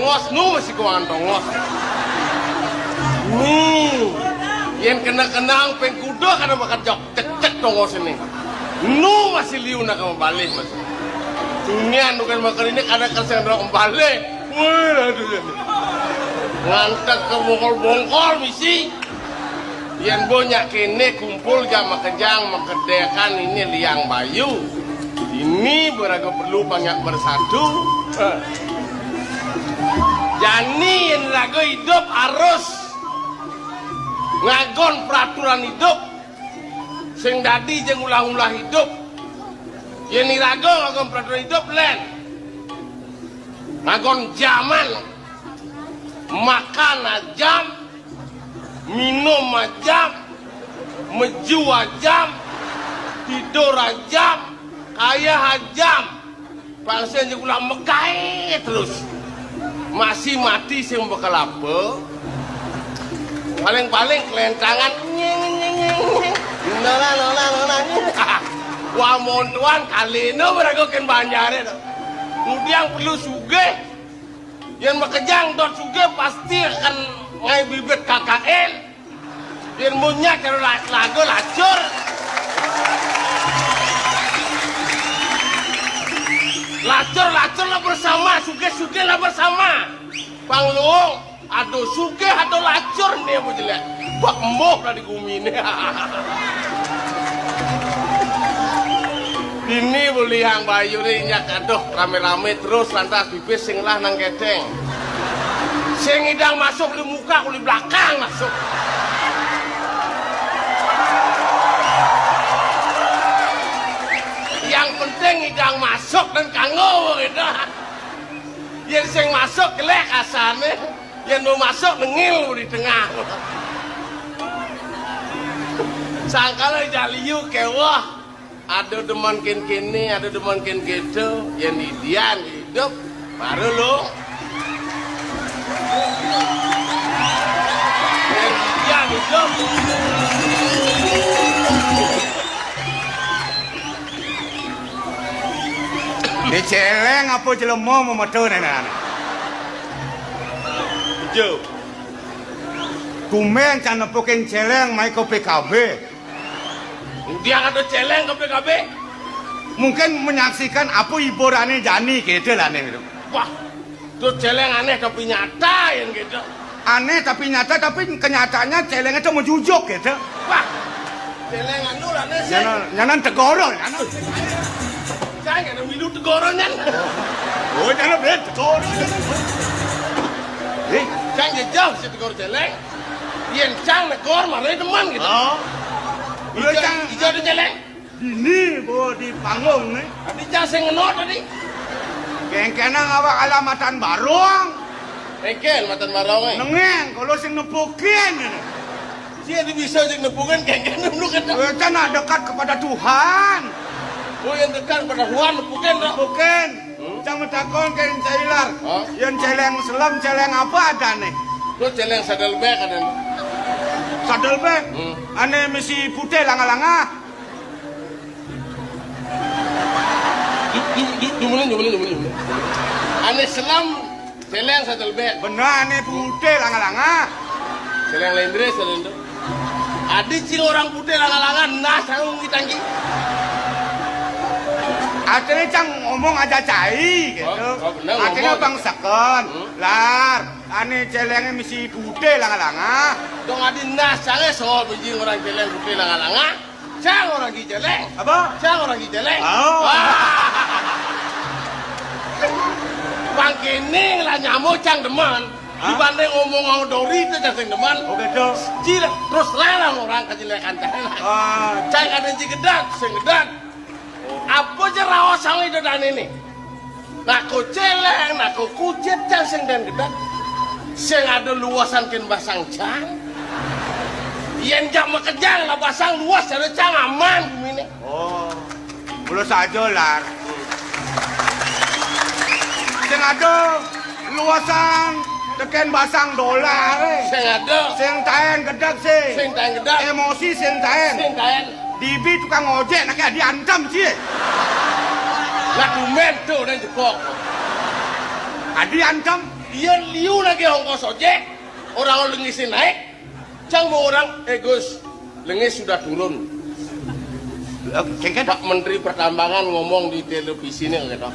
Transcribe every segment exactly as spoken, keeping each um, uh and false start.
Tongos, nu masih kuangan tongos. Nih, yén kena-kena pengkuda kada bakal jok cecek tongos ini. Nu masih liu nak mabalih, Mas. Nian bukan makan ini kada kersa ndak mabalih. Wih, aduh, ya. Ngantek ke bongkol-bongkol misi. Yén bo nyak kéné kumpul ja makejang makedekan ini liang bayu. Ini beraga perlu banyak bersatu. Jani yén raga idup harus ngagon peraturan idup. Sing dadi jeng ulah-ulah idup. Yén iraga ngagon peraturan idup lén. Ngagon jaman. Makan ajam, minum ajam, meju ajam, tidur ajam, kaya ajam. Bangsa aja ulah megaé terus. Masih mati sing bekelapa. Paling-paling kelencangan nying nying nying. Nona nona nona. Wah, montuan kali ini berago kén banjaré to. Ngudiang perlu sugih. Yén makejang dot sugih pasti akan ngai bibit K K L. Yén munyak karo la-, lagu lacur. Lacur, lacur lah bersama, sugih, sugih lah bersama. Pang luung, aduh sugih, aduh lacur nih apa jelek. Bak embuh lah di gumi nih. Ini boleh yang bayu nih nyak, aduh rame-rame terus lantas pipis sing lah nang gedeng. Sing idang masuk di muka, kuli belakang masuk. Yang penting idang masuk dan kanggo gitu. Yén sing masuk gelek asane, yén mau masuk nengil di tengah. Sangkala jaliu kewah. Ada demen kén kéné, ada demen kén kéto, yén idian idup, baru lu. Yén idian idup. Né céléng apa jelema memeto néné? Jo. Tumbén can nepukin céléng mai ka P K B. Dia kata céléng ka P K B. Mungkin menyaksikan apa hiburané jani kéto lah né. Wah, tuh céléng anéh tapi nyata yén kéto. Anéh tapi nyata, tapi kenyataannya céléng itu menjujuk kéto. Wah, céléng anu lah né sih. Nyanan, nyanan tegoro, nyanan. Saya nggak ada milu tegoro nyan. Oh, nyanan ben tegoro. Eh, cang jejak si tegoro céléng. Yén cang negor malah demen gitu. Oh. Iya, cang. Ijo ada céléng. Dini bawa di panggung nih. Tadi cang sing ngenot tadi. Kengkenang awak alamatan barong. Kengken matan barong, eh. Nengeng, kalau sing nepukin ini. Sia di bisa sing nepukin, kengken dulu kan. Eh, cang nak dekat kepada Tuhan. Oh, yang dekat kepada Tuhan, nepukin, dah. Nepukin. Hmm? Cang metakon ke Cailar. Hah? Yang céléng selem, céléng apa ada nih? Lu céléng saddlebag ada nih. Saddlebag? Hmm. Ané misi putih langa-langa. Jumulin, jumulin, jumulin, jumulin. Ané selem, céléng saddlebag. Bener, ané putih langa-langa. Céléng lendrés ada nih. Adi cing orang putih langa-langa, nah, sangung kita ki. Akhirnya cang ngomong aja cai gitu. Oh, oh, bener, akhirnya ngomong. Bang Seken, hmm? Lar, ané céléngnya misi putih langa-langa. Dong adi nah, cangnya soal biji orang céléng putih langa-langa. Cang orang ki céléng. Apa? Cang orang ki céléng. Oh. Wah. Bang kini lah nyamuk cang demen. Hah? Dibanding ngomong sama Dori itu cang sing demen. Oke, Dok. Cil, terus larang orang kejelekan cang. Ah. Cang ada ji gedang, sing gedang. Apa aja raos sang itu dan ini. Nako céléng, nako kucit cang sing dan gedang. Sing ada luasan kén basang cang. Yén jak makejang lah basang luas ada cang aman gumine. Oh. Mula saja, Lar. Sing ada luasan tekén basang dolar, eh. Sing ada. Sing taén gedeg sih. Sing taén gedeg. Emosi sing taén. Sing taén. Dibi tukang ojek, nak diantem sih. Lah tumbén tuh, dan jebok. Adi antem. Yén liu nagih ongkos ojek, orang lengis naik. Cang mau orang, "Eh Gus, lengis sudah turun." Eh, kéngkén? Pak Menteri Pertambangan ngomong di televisi nih gitu.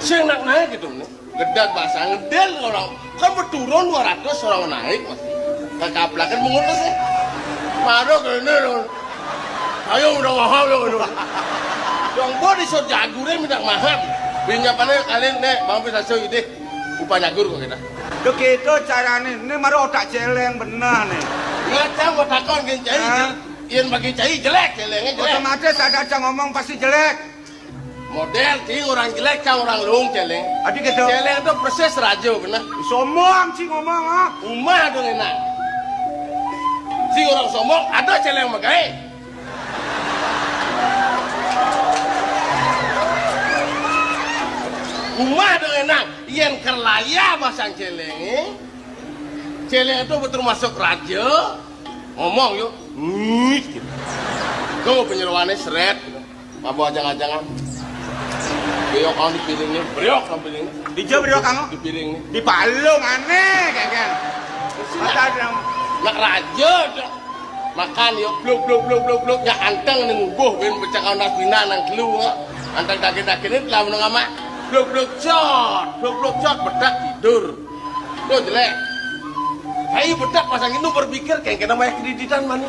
Sing nak naik gitu nih. Gedeg bahasa ngedel orang. Kan berturun dua ratus orang naik masih. Kakaplakan mengutus ya. Baru kene loh. Ayo udah mahal loh gitu. Yang gua disuruh jagure minta mahal. Pinjamannya kalian nih, mampir sasio idih. Upah nyagur kok kita. Lho gitu carané, ini mara otak céléng bener nih. Ngacang gua takon gén cai. Hah? Yén bagi cai jelek, céléngé jelek. Otomatis ada cang ngomong pasti jelek. Modél cing orang jelek, cang orang luung céléng. Adi gitu. Céléng itu persis raja bener. Sombong cing ngomong ah. Umah dong enak. Cing orang sombong, ada céléng magaé. Umah dong enak. Yén kerlaya masang céléngé, céléng itu termasuk raja. Ngomong yuk, ngit gitu. Tuh penyeruannya seret gitu. Mabok ajang-ajangan. Beyok kamu di piringnya, beyok kamu piringnya. Di jam beyok kamu? Di piringnya. Di palu mana, kéngkén? Nak raja tuh. Makan yuk, bluk bluk bluk bluk bluk, ya anteng nih ngubuh, bin pecah kau nang pina nang telu. Anteng daging-dagingnya telah menengah mak. Bluk bluk cot, bluk bluk cot, bedak tidur. Tuh jelek. Ayo bedak pasang itu berpikir kayak kena banyak kreditan mana.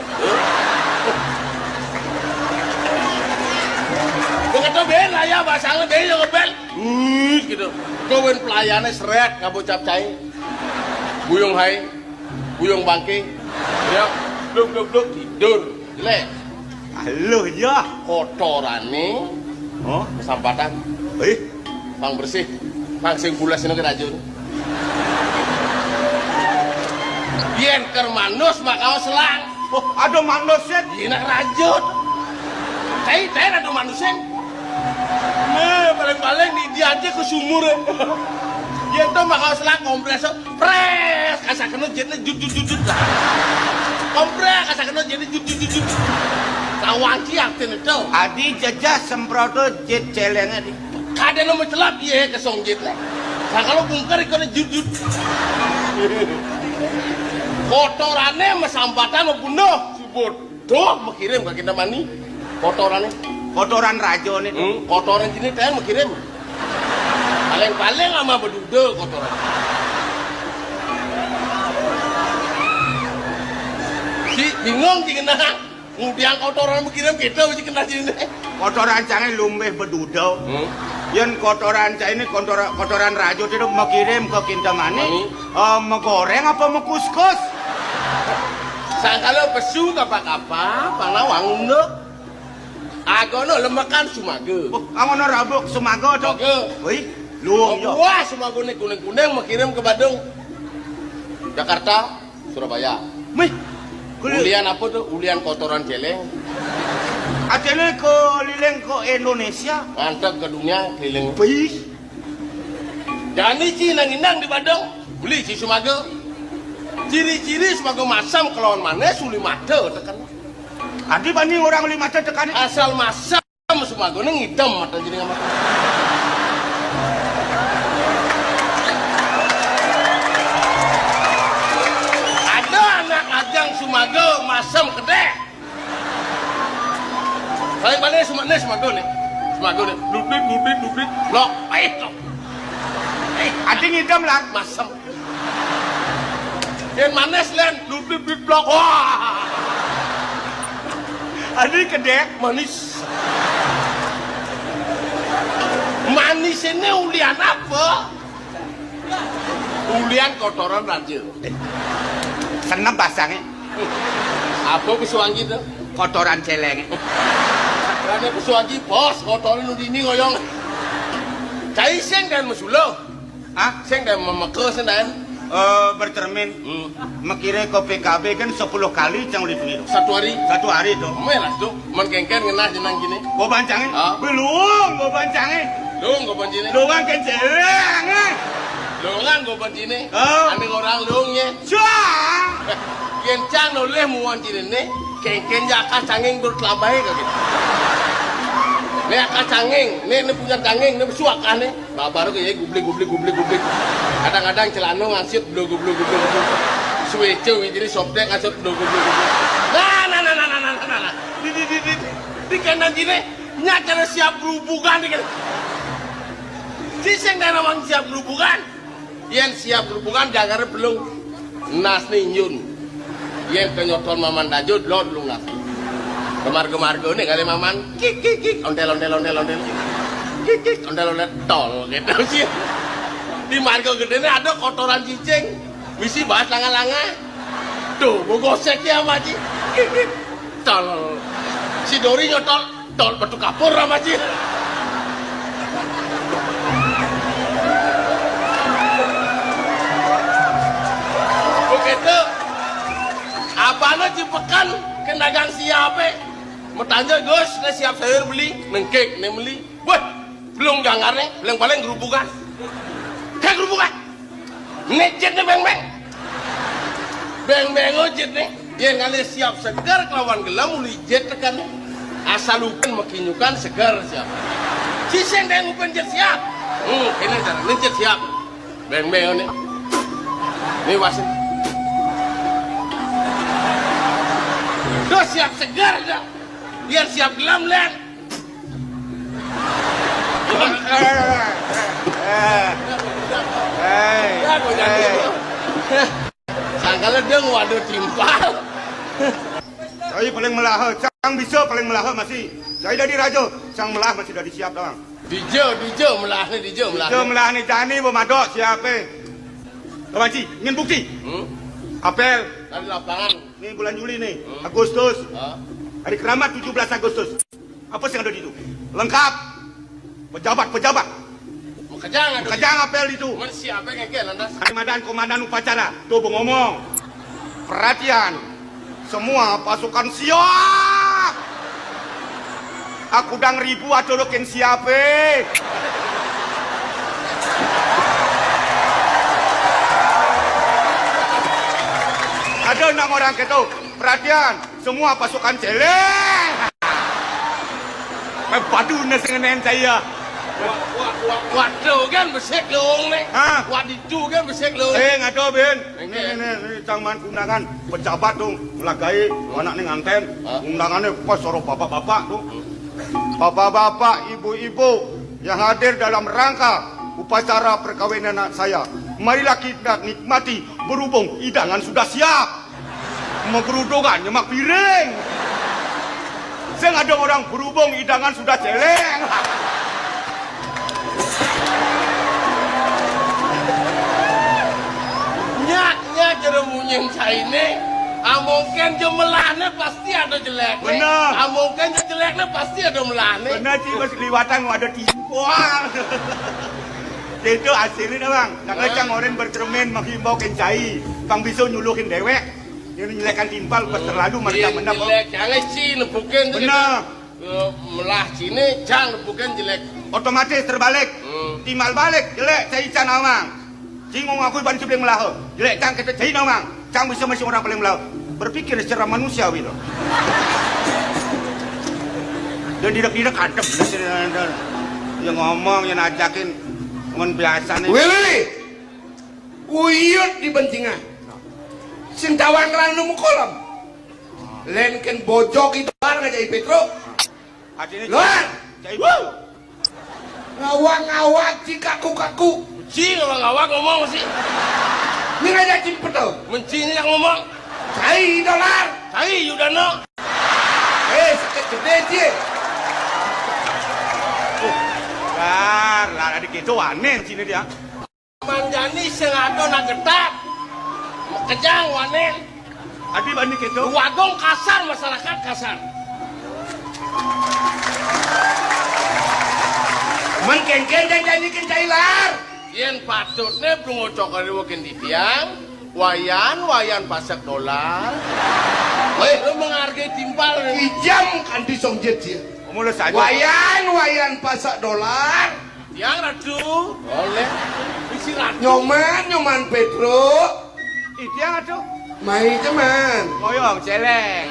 Begitu ben lah ya, pasangnya dia yang ngebel. Hmm, gitu. Kau ben pelayannya seret, ngabocap cai. Buyung hai, buyung bangke. Ya, bluk bluk bluk tidur. Jelek. Halo ya. Kotorané. Oh, kesampatan. Eh, pang bersih. Pang sing bulas ini kerajaan. Yén ker manus makau selang. Oh, ada manus sih. Iya nak rajut. Tapi ada manusnya. Nah, paling-paling di dia aja ke sumur. Yén to makau selang komprés. Prés, asa kena jitné jut jut jut jut lah. Komprés, asa kena jitné jut jut jut jut. Lawan ki artiné to. Adi jejeh semprot jit céléngé di. Kadé nomor celap iya kesong jitné. Nah kalau bungker ikone jut jut. Kotorané mesampatan mau bunuh. Subut. Tuh, mekirim ke kita mani. Kotorané. Kotoran raja nih. Hmm, kotoran sini teh mekirim. Paling-paling sama beduda kotoran. Si bingung sih kena. Ngudiang kotoran mekirim kita mesti kena sini. Kotoran cangé lumbih beduda. Hmm. Yén kotoran cangé ini kotoran, kotoran raja itu mekirim ke kita mani. Mani. Eh, megoréng apa mekuskus? Sangkala pesu kapa-kapa, panawang unduk. Agono lemekan sumaga. Oh, amono rabuk sumaga to. Sumaga. Wih, luwung yo. Wah, sumagané kuning-kuning mekirim ke Badung. Jakarta, Surabaya. Mih. Ulian apa tuh? Ulian kotoran céléng. Akhirnya keliling ke Indonesia. Ngantek ke dunia keliling. Wih. Jani ci nang inang di Badung. Beli ci sumaga. Ciri-ciri sumaga masam kelawan manis uli mata tekan. Adi bani orang uli mata tekan. Asal masam sumagané ngidem mata jadi ngamat. Ada anak ajang sumaga masam kedék. Paling paling sumaga né sumaga né. Sumaga né. Lubit lubit lubit. Lok, eh lok. Eh, adi ngidem lah masam. Yén manis lén, lubit lubit blok. Wah. Adi kedék manis. Manis ini ulian apa? Ulian kotoran raja. Senep basangé. Apa pesuangi to? Kotoran céléngé. Karena pesuangi bos, kotoran nu dini ngoyong. Cai sing dan mesuluh. Ah, sing dan memeke sing dan. Eh, bercermin. Hmm. Mekiré ke P K B kan sepuluh kali cang ulit niru. Satu hari. Satu hari to. Melas to. Men kéngkén ngenah jenang kini. Goban cangé? Ah. Belum, goban cangé. Lung goban cini. Lungan kenceng, eh. Lungan goban cini. Oh. Ané orang lung ya. Cang. Yén cang nolih muan cini né, kéngkén jaka canging dur telabai kagit. Né akah canging, né, né punya canging, né besu akah né. Babar ké ya gublig, gublig, gublig, gublig. Kadang-kadang celana ngansut, blog, blog, blog, blog. Suéca wijine sobdek ngansut, blog, blog, blog, blog. Nah, nah, nah. Di, di, di, di, di kéné ciné, nya cara siap gerubugan né kéné. Sing dadi nawang siap gerubugan. Yén siap gerubugan jangare pelung. Nas né nyun. Yén kenyoton maman dajo, delod pelung nas. Kemarga-marga né ngalih maman. Kik, kik, kik. Ontel, ontel, ontel, ontel. Kik, kik. Ontel, ontel. Tol gitu sih. Di marga gedéné ada kotoran cicing. Misi bahas langa-langa. Tuh, gua gosek ya, Maji. Kik, kik. Tol. Si Dori nyotol. Tol betu kapur sama sih. Begitu. Abana cipekan ke dagang siapé. Metanja, "Gus, né siap sayur beli." Nengkik, né beli. Wah, pelung jangare, paling-paling gerubugan. Kayak gerubugan. Né jitné béng-béng. Béng-béng jitné. Yén ngalih siap seger kelawan gelem uli jit tekan. Asal upin makinyukan seger siap. Sing dadi upin jit siap. Hmm, kéné cara né jit siap. Béng-béng né. Né wasin. Tuh siap seger dah. Yén siap gelem, Lén. Héi, héi. Sangkala dong waduh timpal. Cai paling melaha, cang bisa paling melaha masih. Cai dadi raja, cang melah masih dadi siap doang. Dija, dija melahné, dija melahné. Dija melahné jani ba madok siapé. Kawanci, ingin bukti? Hmm? Apel. Dari lapangan. Nih bulan Juli nih, hmm. Agustus. Hah? Hari keramat tujuh belas Agustus. Apa sing ada di itu? Lengkap. Pejabat-pejabat. Makejang ada. Makejang di apel itu. Mun siapa yang ngegel, lantas? Hari madan komandan upacara. Tuh, gua ngomong. Perhatian. Semua pasukan siap. Aku dang ribu aturukin siape. Ada enam orang gitu. Perhatian. Semua pasukan celeng. Eh, padu na sing ngenen saya. Wa-, wa-, wa-, waduh, kan besik lung nih. Hah? Waduh, kan besik lung. Eh, ngado, Ben. Ini, ini, ini, ini, cang man kundangan. Pejabat dong, ngelagai, anak nih nganten. Hah? Undangannya pas soro bapak-bapak tuh. Bapak-bapak, ibu-ibu yang hadir dalam rangka upacara perkawinan anak saya, marilah kita nikmati berhubung hidangan sudah siap. Mau gerudukan, nyemak piring. Saya nggak ada orang berhubung hidangan sudah celeng. Nyak, nyak, jero munying saine. Amongken jo melahne pasti ada jelekne. Bener. Amongken jo jelekne pasti ada melahne. Bener, Ci, Bos, liwatan ada timpal. Itu hasilnya, Bang. Kang Ecang oren bercermin menghimbau kencai. Bang Biso nyuluhin dewek. Yang nyelekan timpal pas terlalu mereka menang. Jelek, jangan, Ci, nepukin tuh. Bener. Ke melah sini, cang bukan jelek. Otomatis terbalik. Hmm. Timbal balik, jelek, cai can awang. Cing ngakui ban sibling melah. Jelek cang kita cai nawang. Cang bisa masih orang paling melah. Berpikir secara manusiawi loh. Dan tidak-tidak adem. Yang ngomong, yang ajakin. Cuman biasa nih. Willy, uyut di bencingan. Sing tawang kelan nemu kolam. Len ken bojog itu bar ngajak Petro. Artinya luar. Cai. Wuh. Ngawak-ngawak, cikaku-kaku. Ci ngawak-ngawak ngomong sih. Ini ngajak cipet tuh. Mencinya ngomong. Cai dolar. Cai Yudano. Eh, sakit gede, Ci. Lar, lar, adik itu aneh sini dia. Manjani sing ada nak getah. Kejang wanen. Adi bani keto. Wagung kasar, masyarakat kasar. Men kengken janjani kencai lar. Yen patutne bungo cokor iwo ken titiang, wayan, wayan pasak dolar. Weh, lu menghargai timpal. Kijam kanti songjet ya. Wayan, wayan pasak dolar. Tiang Ratu. Oleh. Bisi Ratu. Nyoman, Nyoman Petro. Ih, tiang Ratu. Mai teman. Moyong celeng.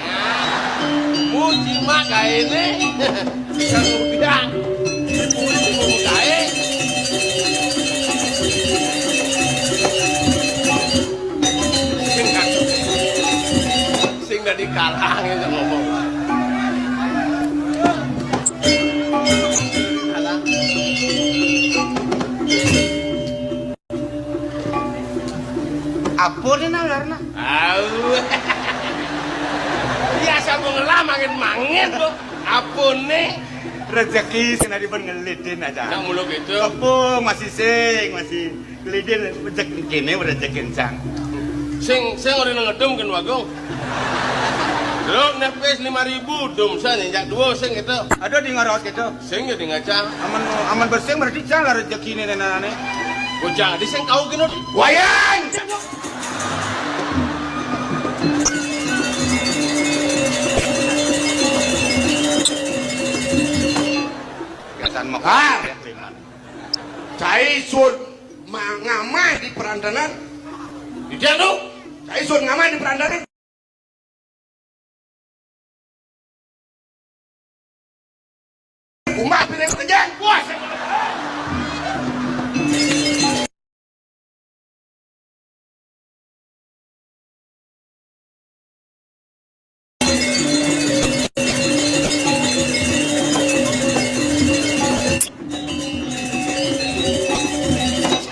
Muji mak gaene. Sang Rupiah, dipuri-puri kae. Sing kan. Sing dadi kalang ya ngomong. Kalang. Apa nih nang karena? Au. Biasa gua ngelah mangin-mangin gua. Apa nih? Rezeki sing dadi ben ngelidin aja. Nak mulu gitu. Kepung masih sing, masih ngelidin rezeki kene rezeki encang. Sing sing ora ngedum kan wagung. Lho nepis lima ribu dum sane jak dua sing gitu. Aduh di ngaros gitu. Sing ya di ngaca. Aman aman bersing berarti cang lah rezeki ini nenane. Bocah di sing kau kino. Wayan. Gasan mekar. Cai sun ma- ngamah di perandanan. Di dia tu. Cai sun ngamah di perandanan. Kumaha piring kerja? Wah,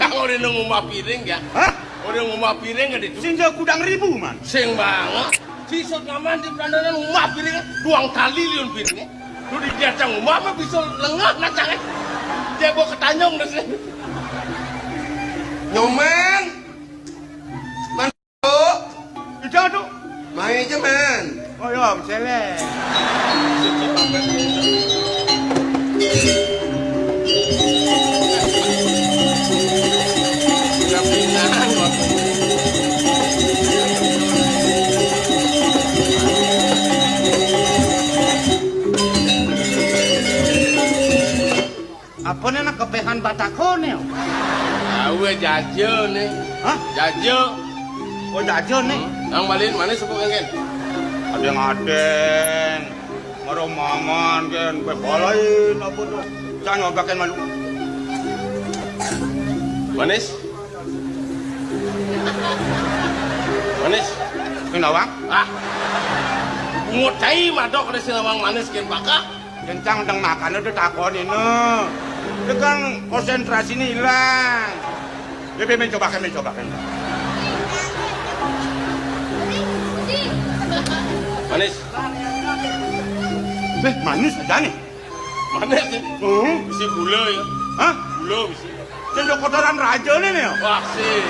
Kang udah nunggu mah piring ya? Hah? Udah nunggu mah piring gak itu? Sing jauh kudang ribu man. Sing banget. Si Sot ngaman di perandanan rumah piring, duang tali liun piring. Lu di dia cang rumah mah bisa lengah nacangnya. Dia bawa ketanyong dan sini. Nyoman. Man. Itu tuh. Main aja man. Oh iya, selek. Apa nih anak kepehan batakone? Awe jajo nih. Hah? Jajo. Oh jajo nih. Nang malin mana sepuk kan? Ada yang adeng. Maro mangan kan, kowe balain apa tuh? Jangan nyobakin malu. Manis. Manis. Kenapa? Ah. Bungut cai madok ada sinawang manis kan pakak. Kencang deng makan udah takon ini. Itu kan konsentrasi ini hilang. Ya, ben, ben, coba kan, ben, coba kan. Manis. Eh, manis aja nih. Manis nih. Hmm? Bisi gula ya. Hah? Gula bisi. Sendok kotoran raja nih nih. Wah, sih.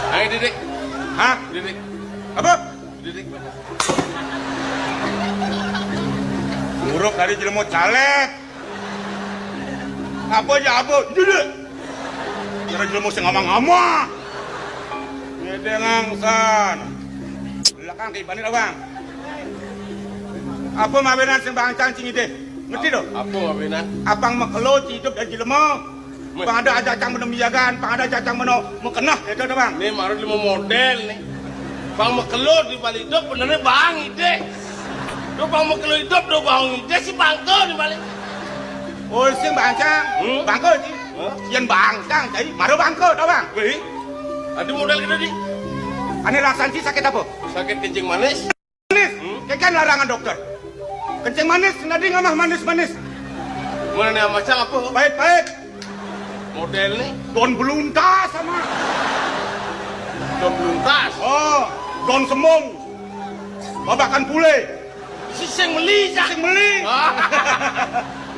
Ayo, Didik. Hah? Didik. Apa? Didik. Buruk dari jelema caleg. Apa aja apa? Duduk. Kira jelema sing ngomong-ngomong. Ngedeng angsan. Belakang kayak bani lah, Bang. Apa mabenan sing bangcang cing ide? Ngerti dong? Apa mabenan? Apang makelo hidup dari jelema. Pang ada aja cang meno miagan, pang ada aja cang meno mekenah, ya dah, Bang. Nih, marut lima model nih. Pang makelo di balik hidup, benernya bang ide. Lu pang makelo hidup, lu bang ide si bangke di balik. Oh, sing bangcang. Hmm? Bangke, Ci. Hah? Yen bangcang, jadi maro bangke, tau, Bang? Wih, ada model gitu, Di. Ane rasan, Ci, sakit apa? Sakit kencing manis. Manis. Hmm? Kekan larangan dokter. Kencing manis, nadi ngamah manis-manis. Mana nih macam apa? Pahit-pahit. Model nih. Don beluntas sama. Don beluntas. Oh, don semong. Babakan pule. Si sing meli, Cak. Sing meli.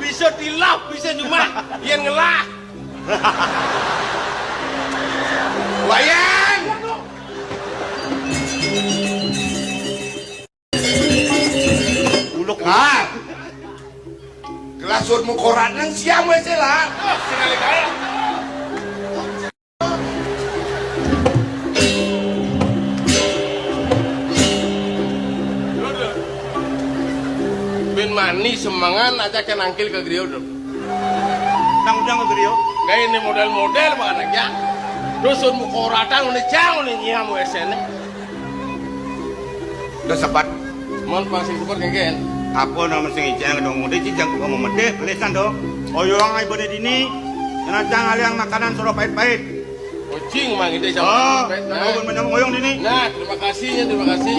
Bisa tilap, bisa cuma yang ngelah. Wayan. Uluk. Ah. Gelasur mukorat nang siam wé sila. Sekali kaya. Bin mani semangan aja ke nangkil ke griyo dong. Nang ujang ke griyo. Kayak ini model-model banget ya. Dusun mukoratan udah jauh nih nyiam wé sene. Udah sebat. Mon pang sing syukur kéngkén. Apa nama sing ijang dong? Udah ijang gua mau medé, belisan dong. Oyong aja bener dini. Kena cang aliang makanan soro pait-pait. Ojing mang ide sama. Oh, pait, nah. Kena bener oyong dini. Nah, terima kasih ya, terima kasih.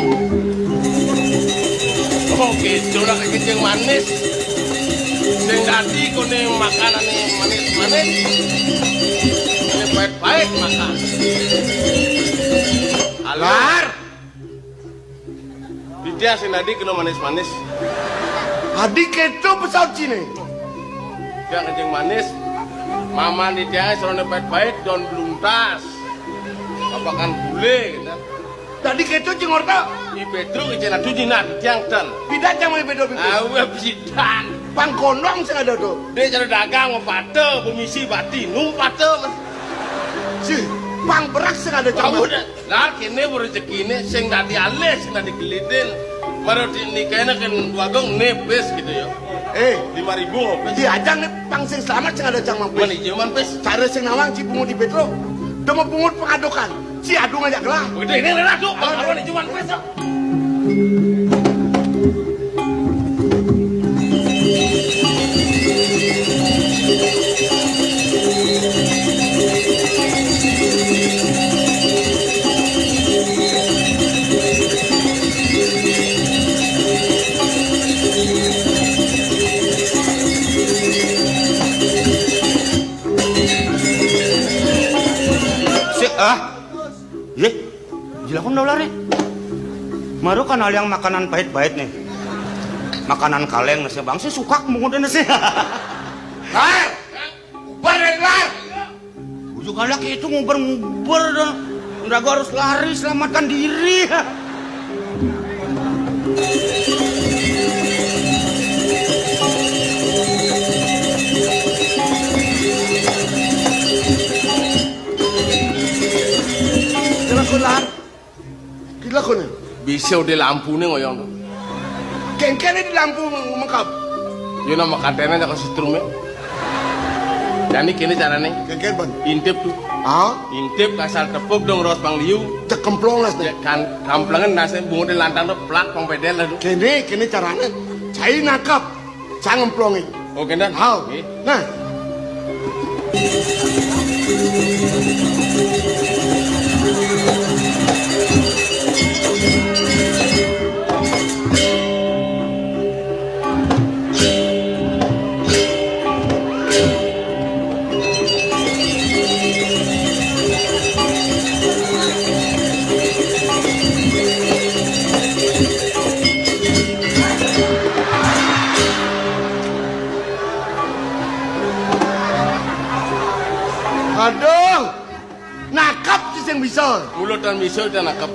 Oh, gitu lah kayak kencing manis. Sing tadi kone makanan nih manis-manis. Ini pait-pait makan. Alar. Didiang sing tadi kena manis-manis. Adi kéto pesaut Cina. Didiang kencing manis. Mama didiang soroné pait-pait don beluntas. Apakan bule gitu. Tadi kéto cing orta. I Pedro ke cina tuji nah didiang dan. Pidan cang mau Pedro pipi. Awe pidan. Pang kondong sing ada tuh. Dia cara dagang mau pate, pemisi bati, nu pate. Si, pang berak sing ada cang. Kamu udah. Lah kéné rezekiné sing dadi alih, sing dadi gelidin. Mara di nikahéna kan dua gong nipis gitu ya. Eh, lima ribu nopis. Di aja nih pang sing selamat sing ada cang mampir. Mani jaman pis. Cara sing nawang ci pungut di Petro. Demo pungut pengadokan. Ci adu ngajak gelah. Udah ini rela tuh, bang. Kalau di jaman pis. Sik, ah. Yé, jilakon dah ular nih. Maru kan aliang makanan pait-pait nih. Makanan kaleng nasi bangsi sukak mungkin nasi. Lar, ubar dari lar. Ujuk anak itu nguber-nguber dah. Udah gua harus lari, selamatkan diri. Jalan keluar. Gila kono. Bisa udah lampu nih ngoyong tuh. Kéngkén di lampu mengkap. Yo nama katanya aja ke setrum ya. Jadi gini caranya. Kéngkén ban. Intip tuh. Ah? Intip kasar tepuk dong ros pang liu. Cek kemplong lah. Ya kan, kamplengan nasi bungut di lantang tuh plak pang pedel lah tuh. Kene, kene caranya. Cai nangkap. Cang emplongin. Oke, Dan. Hau. Oke. Nah. Aduh, nakap sih yang bisa. Mulut dan bisa udah nakap.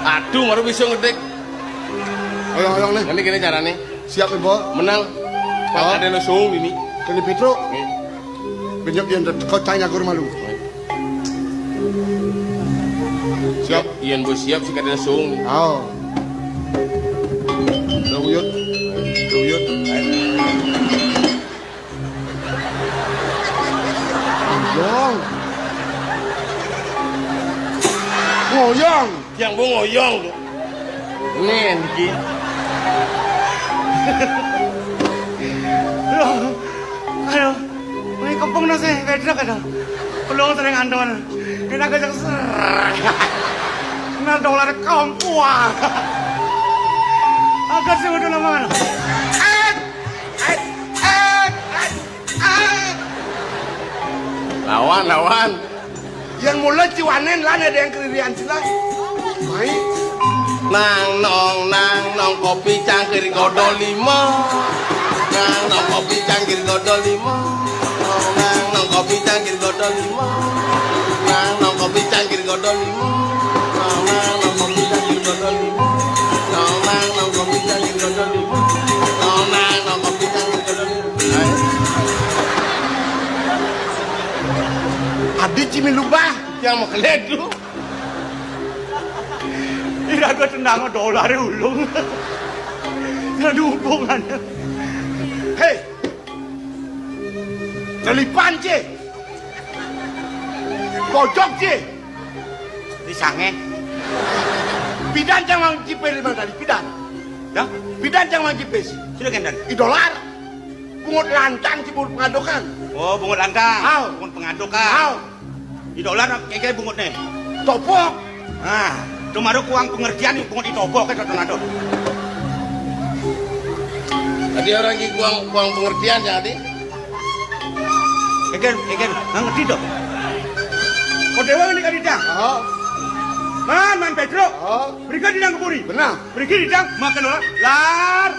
Aduh, baru bisa ngedik. Ayo, ayo nih. Ini gini caranya. Siap, Ibu. Menang. Pak, oh. Ada lo sung ini. Kene Petro. Nih. Benyok yang kau tanya guru malu. Siap. Ian bos siap sih kada sung. Oh. Duyut. Duyut. Ngoyong. Ngoyong. Yang mau ngoyong tuh. Nen ki. Aduh, aduh. Ini kepung nasi, bedrek ada. Pelung sering andon. Ini agak ser. Nah, dolar kampua. Agak sih udah lama. Eh, eh, eh, eh, eh. Lawan, lawan. Yang mulai ciwanen lah ada yang keririan sila. Mai. Nang nong nang nong kopi cangkir godol lima. Nang nong kopi cangkir godol lima. Nong nang nong kopi cangkir godol lima. Nang nong kopi cangkir godol lima. Nong nang nong kopi cangkir godol lima. Nong nang nong kopi cangkir godol lima. Nong nang nong kopi cangkir godol lima. Adi cimi lubah. Yang mau keledu. Ira gua tendang dolar ulung. Ada hubungannya. Hei. Telipan, Ci. Pojok, Ci. Di sange. Pidan jangan cipir lima kali pidan. Dah? Pidan cang mangkin pis? Sira kénten. I Dolar. Bungut lantang ci bungut pengadokan. Oh, bungut lantang. Aw. Bungut pengadokan. Aw. I Dolar kéngkén bungutné. Topok. Ah, tumara kuang pengertian, bungut i topok, eh, tonton adoh. Tadi orang ki kuang, kuang pengertian ya, Adi. Kéngkén, kéngkén, nggak ngerti doh. Kok déwa ini kan idang? Oh. Man, man Pedro. Oh. Mriki idang ka puri. Benar. Mriki idang makan ora. Lar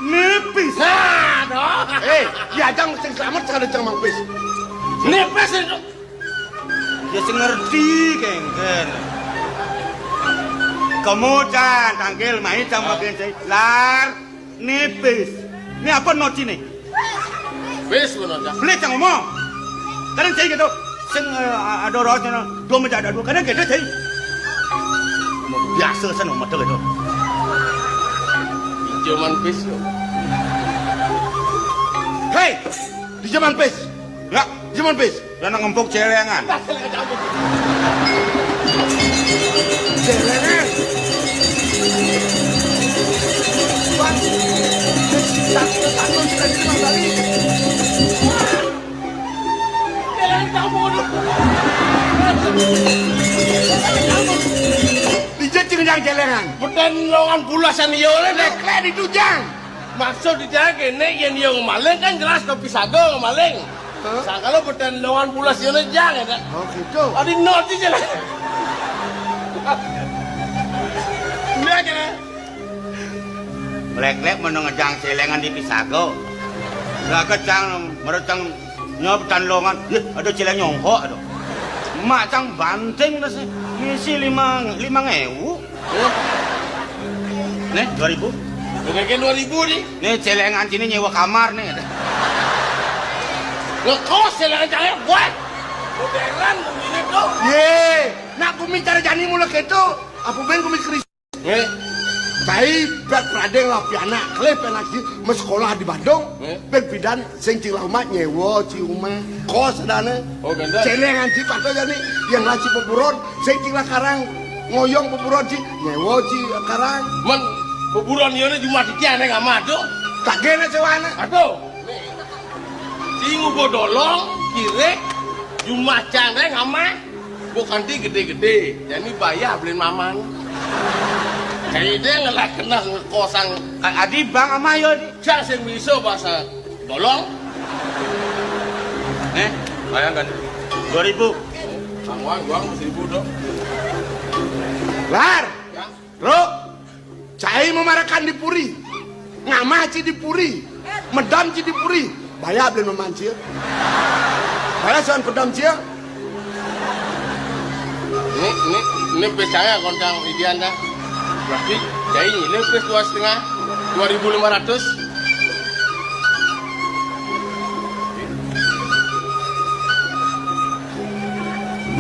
nipis. Nah, doh. Eh, ya jang sing slamet sakadi cang mangkin pis. Nipis itu. Ya sing ngerti kéngkén. Kamu can tangkil mai cang mangkin cai. Lar nipis. Né apa nociné? Pis bener, Cang. Beli cang ngomong. Kadang cai gitu. Sing, eh, ada roh sana. Dua meja ada dua. Kadang gitu cai. Biasa sana mata gitu. Di zaman pis lo. Hei, di zaman pis. Ya, di zaman pis. Lah nang ngempuk céléngan. Céléngan. Bang, satu, satu, sudah di Bang Bali. Céléngan kamu tuh. Dijejeng yang céléngan. Beten longan bulasan iya olé, Dek. Lek ditujang. Maksud di jalan kéné, yén iya ngemaling kan jelas kopi sago ngemaling. Hah? Sangkala beten longan pulas iya né jang, ya, Dak? Oh, gitu. Adi noti jalan. Iya, jalan. Lek-lek mara ngejang céléngan di pisago. Lah kecang, merecang nyob tan longan. Yéh, ada céléng nyongkok, aduh. Emak cang banting dah sih. Ngisi lima, lima ngewu. Nih, dua ribu. Udah kayak dua ribu nih. Nih, céléngan sini nyewa kamar nih. Ngekos céléngan cangnya buat. Modern begini tuh. Yé, nak gumi cara jani mula gitu. Apa ben gumi keris? Nih. Cai bet pradeng lah pianak, kelih penak sih, mes sekolah di Bandung. Nih. Ben pidan Sing cing lah umat nyewa ci umah kos adané. Oh, ganda. Céléngan ci patut jani, yang lah ci beburon, sing cing lah karang ngoyong beburon ci nyewa ci karang. Men beburon iya né jumah titiang né ngamah tuh. Tak géné séwané. Aduh. Cing ubo dolong, kiré, jumah cang né ngamah. Bukan ti gedé-gedé, jani bayar beliin maman. Jadi dia ngelah kena ngekosang. Adi bang amah yo di. Cang sing bisa bahasa Tolong. Nih, bayangkan. Dua ribu. Bang Wan, gua seribu dong. Lar. Ya. Bro. Cai memarakan di puri. Ngamah ci di puri. Medam ci di puri. Bayar beli memang cia. Bayar soal pedam cia. Ini, ini, ini percaya kontang idian dah. Berarti cai ini pes dua setengah, dua ribu lima ratus.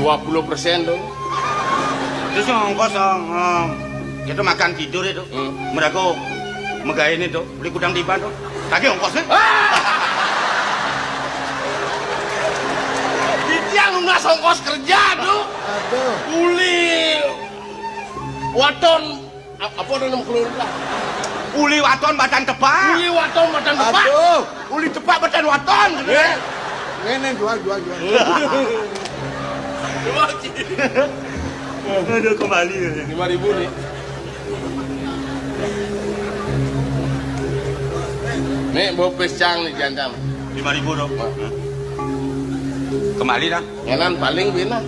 Dua puluh persen tuh. Terus yang ongkos, eh, eh, kita makan tidur itu. Hmm. Mereka megain itu, beli kudang tiban tuh. Kaki ongkosnya. Ah! Titiang lunas ongkos kerja tuh. Aduh. Uli waton, ap-, apa ada nama keluarga? Uli waton badan tebak. Uli waton badan tebak. Aduh, uli tebak badan waton. Nih. Nih, nih, jual, jual, jual. Aduh, kembali ya. Lima ribu nih. Nih, bawa pes cang nih, jantan. Lima ribu dong. Kembali dah. Ngenan paling bina.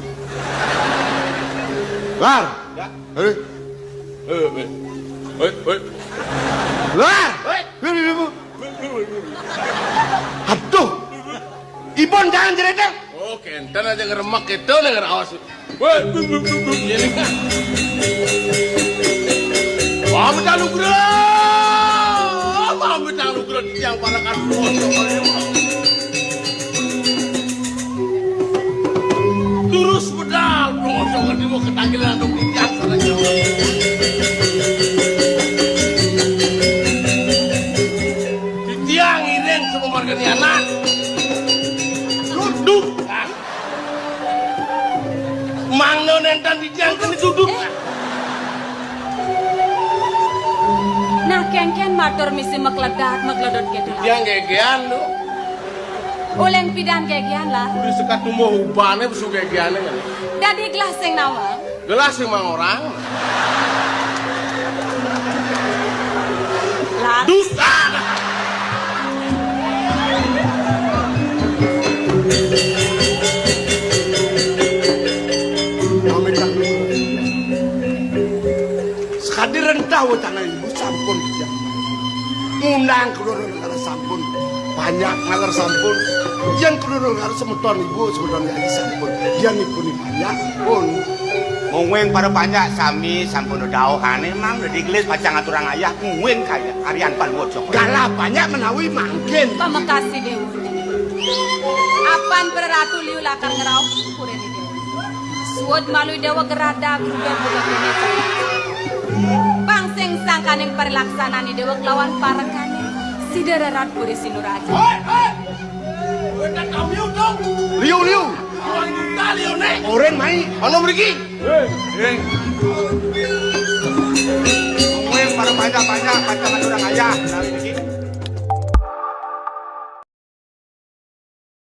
Lar. Ya. Hei. Eh, eh. Hei, hei. Lar. Hei. Hei, hei, hei. Aduh. Ibon jangan jeredek. Oh, kenten aja ngeremek gitu nih, ngerawas. Woi, buk, buk, buk, buk. Ini kan. Wah, minta nugrah. Wah, minta nugrah yang para kan. Terus bedal, dong, ketangkilan dong, yang sana jauh. Titiang iring sama marga ni anak. Duduk. Mang no nentan di jangkung duduk. Nah, Kénkén matur misi makledat, makledut kéto. Yang gegean lu. Uling pidan gegean lah. Udah sekat tumbuh ubane besu gegeane kan. Dadi gelah sing nawang. Gelah sing mangorang. Lah. Dusta. Sekadi rentah wetana ibu sampun. Ngundang keluru negara sampun. Banyak ngaler sampun. Yang keluru negara semeton ibu, semeton yayi sampun. Yang ibu ni banyak pun. Mungwing para banyak sami sampun dauhane mang dadi gelis pacang aturang ayah mungwing kaya Aryan Palwojo. Galah banyak menawi mangkin. Pamakasih Dewa. Apan para ratu liu lakar ngraup purine Dewa. Suud malu Dewa gerada grugan buka kene. Pang sing sangkaning parilaksananing Dewa kelawan parekane. Sida rerat puri Sinuraja. Hei, hei. Kowe tak kami untung. Liu, liu. Orang kita liu nek. Oren mai. Ana mriki. Hei, hei. Kowe para banyak-banyak pacangan orang ayah. Nah, ini.